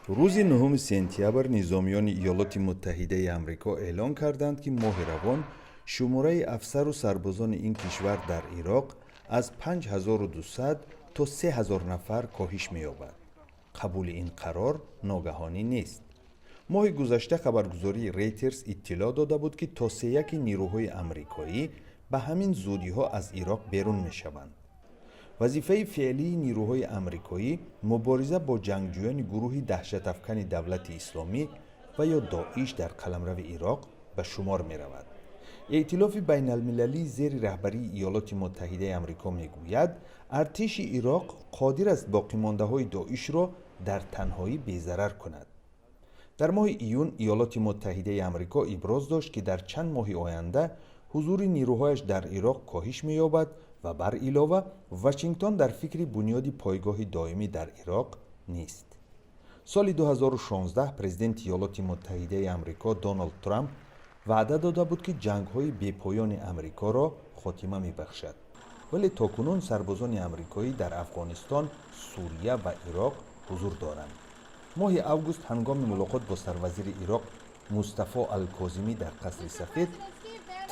Рӯзи 9 сентябр низомиёни Иёлоти Муттаҳидаи Амрико эълон карданд, ки моҳи равон шумораи афсару сарбозони ин кишвар дар Ироқ аз 5200 то 3000 нафар коҳиш меёбад. Қабули ин қарор ногаҳонӣ нест. Моҳи гузашта хабаргузории Рейтерс иттилоъ дода буд, ки то сеяки нирӯҳои амрикоӣ ба ҳамин зудиҳо аз Ироқ берун мешаванд. Вазифаи феълии нирӯҳои амрикоӣ мубориза бо ҷангҷӯёни гурӯҳи даҳшатафкани Давлати Исломӣ ва ё Доиш дар қаламрави Ироқ ба шумор меравад. Эътилофи байналмилалӣ зери раҳбарии Иёлоти Муттаҳидаи Амрико мегӯяд, артиши Ироқ қодир аст боқимондаҳои Доишро дар танҳоӣ безарар кунад. Дар моҳи июн Иёлоти Муттаҳидаи Амрико иброз дошт, ки дар чанд моҳи оянда ҳузури нирӯҳояш дар Ироқ коҳиш меёбад ва бар илова Вашингтон дар фикри бунёди пойгоҳи доимӣ дар Ироқ нест. Соли 2016 президенти Иёлоти Муттаҳидаи Амрико Доналд Трамп ваъда дода буд, ки ҷангҳои бепоёни Амрикоро хотима мебахшад, вале то кунун сарбозони амрикоӣ дар Афғонистон, Сурия ва Ироқ ҳузур доранд. Моҳи август ҳангоми мулоқот бо сарвазири Ироқ Мустафо Алкозимӣ дар Қасри Сафед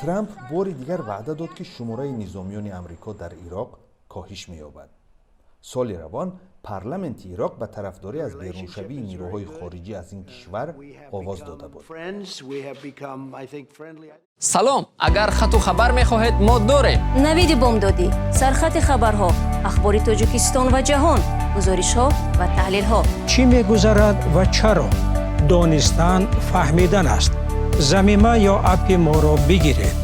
Трамп бори дигар ваъда дод, ки шумораи низомиёни Амрико дар Ироқ коҳиш меёбад. Соли равон парламенти Ироқ ба тарафдорӣ аз беруншавии нирӯҳои хориҷӣ аз ин кишвар овоз дода буд. Салом, агар хату хабар мехоҳед, мо дорем. Навиди бомдодӣ, сархати хабарҳо, ахбори Тоҷикистон ва ҷаҳон, гузоришҳо ва таҳлилҳо. Чӣ мегузарад ва чаро? Донистан фаҳмидан аст. Замима ё аппи моро бигиред.